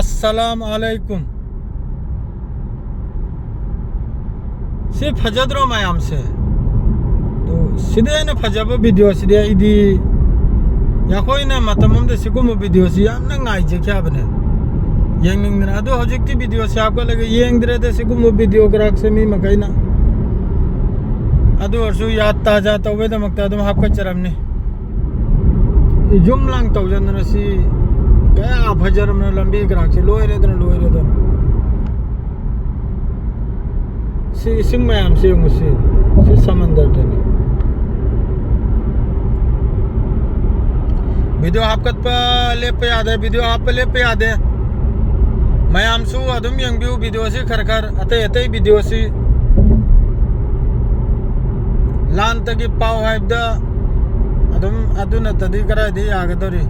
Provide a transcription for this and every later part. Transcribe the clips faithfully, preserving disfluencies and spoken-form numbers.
ꯑꯁꯂꯥꯝ ꯑꯂꯩꯀꯨꯝ꯫ ꯁꯤ ꯐꯖꯗ꯭ꯔꯣ ꯃꯌꯥꯝꯁꯦ? ꯑꯗꯣ ꯁꯤꯗ ꯍꯦꯟꯅ ꯐꯖꯕ ꯚꯤꯗꯤꯑꯣꯁꯤꯗꯤ ꯑꯩꯗꯤ, ꯑꯩꯈꯣꯏꯅ ꯃꯇꯝ ꯑꯃꯗ ꯁꯤꯒꯨꯝꯕ ꯚꯤꯗꯤꯑꯣꯁꯤ ꯌꯥꯝꯅ ꯉꯥꯏꯖꯈꯤꯕꯅꯦ, ꯌꯦꯡꯅꯤꯡꯗꯅ꯫ ꯑꯗꯣ ꯍꯧꯖꯤꯛꯇꯤ ꯚꯤꯗꯤꯑꯣꯁꯤ ꯍꯥꯞꯀꯠꯂꯒ ꯌꯦꯡꯗ꯭ꯔꯦꯗ, ꯁꯤꯒꯨꯝꯕ ꯚꯤꯗꯤꯑꯣꯒ꯭ꯔꯥꯐꯁꯦ ꯃꯤ ꯃꯈꯩꯅ꯫ ꯑꯗꯨ ꯑꯣꯏꯔꯁꯨ ꯌꯥꯗ ꯇꯥꯖꯥ ꯇꯧꯕꯩꯗꯃꯛꯇ ꯑꯗꯨꯝ ꯍꯥꯞꯀꯠꯆꯔꯝꯅꯤ꯫ ꯌꯨꯝ ꯂꯥꯡ ꯇꯧꯖꯟꯗꯅ ꯁꯤ ꯀꯌꯥ ꯐꯖꯔꯝꯅꯣ, ꯂꯝꯕꯤ ꯒ꯭ꯔꯥꯛꯁꯦ ꯂꯣꯏꯔꯦꯗꯅ, ꯂꯣꯏꯔꯦꯗꯅ꯫ ꯁꯤ ꯏꯁꯤꯡ ꯃꯌꯥꯝꯁꯤ ꯌꯦꯡꯉꯨ, ꯁꯤ, ꯁꯤ ꯁꯃꯟꯗꯔꯗꯅꯤ꯫ ꯚꯤꯗꯤꯑꯣ ꯍꯥꯞꯀꯠꯄ ꯂꯦꯞꯄ ꯌꯥꯗꯦ, ꯚꯤꯗꯤꯑꯣ ꯍꯥꯞꯄ ꯂꯦꯞꯄ ꯌꯥꯗꯦ꯫ ꯃꯌꯥꯝꯁꯨ ꯑꯗꯨꯝ ꯌꯦꯡꯕꯤꯌꯨ ꯚꯤꯗꯤꯑꯣꯁꯤ ꯈꯔ ꯈꯔ, ꯑꯇꯩ ꯑꯇꯩ ꯚꯤꯗꯤꯑꯣꯁꯤ꯫ ꯂꯥꯟꯇꯒꯤ ꯄꯥꯎ ꯍꯥꯏꯕꯗ ꯑꯗꯨꯝ, ꯑꯗꯨ ꯅꯠꯇꯗꯤ ꯀꯗꯥꯏꯗ ꯌꯥꯒꯗꯧꯔꯤ?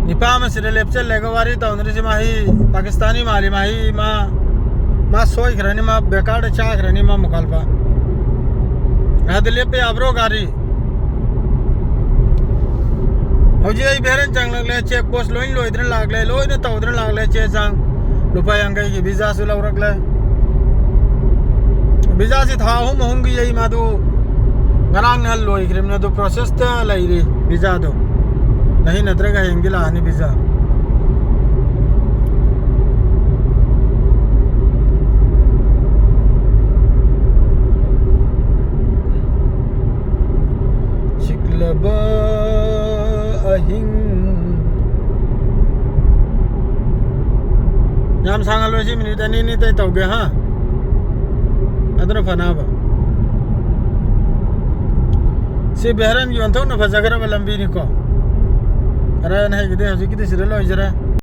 ꯅꯤꯄꯥ ꯑꯃ ꯁꯤꯗ ꯂꯦꯞꯆꯜꯂꯒ ꯋꯥꯔꯤ ꯇꯧꯅꯔꯤꯁꯤ, ꯃꯥꯍꯤ ꯄꯥꯀꯤꯁꯇꯥꯅꯤ ꯃꯥꯜꯂꯤ, ꯃꯥꯍꯤ ꯃꯥ, ꯃꯥ ꯁꯣꯏꯈ꯭ꯔꯅꯤ, ꯃꯥ ꯕꯦꯀꯥꯔꯗ ꯆꯥꯈ꯭ꯔꯅꯤ, ꯃꯥ ꯃꯨꯈꯥꯜꯐꯥ꯫ ꯑꯗ ꯂꯦꯞꯄ ꯌꯥꯕ꯭ꯔꯣ ꯒꯥꯔꯤ? ꯍꯧꯖꯤꯛ ꯑꯩ ꯚꯦꯔꯦꯟ ꯆꯪꯂꯛꯂꯦ, ꯆꯦꯛ ꯄꯣꯁ ꯂꯣꯏ ꯂꯣꯏꯗꯅ ꯂꯥꯛꯂꯦ, ꯂꯣꯏꯅ ꯇꯧꯗꯅ ꯂꯥꯛꯂꯦ, ꯆꯦ ꯆꯥꯡ꯫ ꯂꯨꯄꯥ ꯌꯥꯡꯈꯩꯒꯤ ꯚꯤꯖꯥꯁꯨ ꯂꯧꯔꯛꯂꯦ꯫ ꯚꯤꯖꯥꯁꯤ ꯊꯥ ꯑꯍꯨꯝ ꯑꯍꯨꯝꯒꯤ ꯑꯩ ꯃꯥꯗꯨ ꯉꯔꯥꯡ ꯅꯍꯥꯟ ꯂꯣꯏꯈ꯭ꯔꯤꯕꯅꯤ, ꯑꯗꯨ ꯄ꯭ꯔꯣꯁꯦꯁꯇ ꯂꯩꯔꯤ ꯚꯤꯖꯥꯗꯣ꯫ ꯅꯍꯤ ꯅꯠꯇ꯭ꯔꯒ ꯍꯌꯦꯡꯗꯤ ꯂꯥꯛꯑꯅꯤ ꯚꯤꯖꯥ꯫ ꯁꯤꯛꯂꯕ ꯑꯍꯤꯡ꯫ ꯌꯥꯝ ꯁꯥꯡꯍꯜꯂꯣꯏꯁꯤ, ꯃꯤꯅꯤꯠ ꯑꯅꯤ ꯑꯅꯤ ꯇꯩ ꯇꯧꯒꯦ, ꯍꯥ? ꯑꯗꯨꯅ ꯐꯅꯕ꯫ ꯁꯤ ꯕꯦꯍꯔꯟꯒꯤ ꯑꯣꯟꯊꯣꯛꯅ ꯐꯖꯈ꯭ꯔꯕ ꯂꯝꯕꯤꯅꯤꯀꯣ꯫ ꯈꯔ ꯍꯩꯒꯗꯤ ꯍꯧꯖꯤꯛꯀꯤꯗꯤ ꯁꯤꯗ ꯂꯣꯏꯖꯔꯦ꯫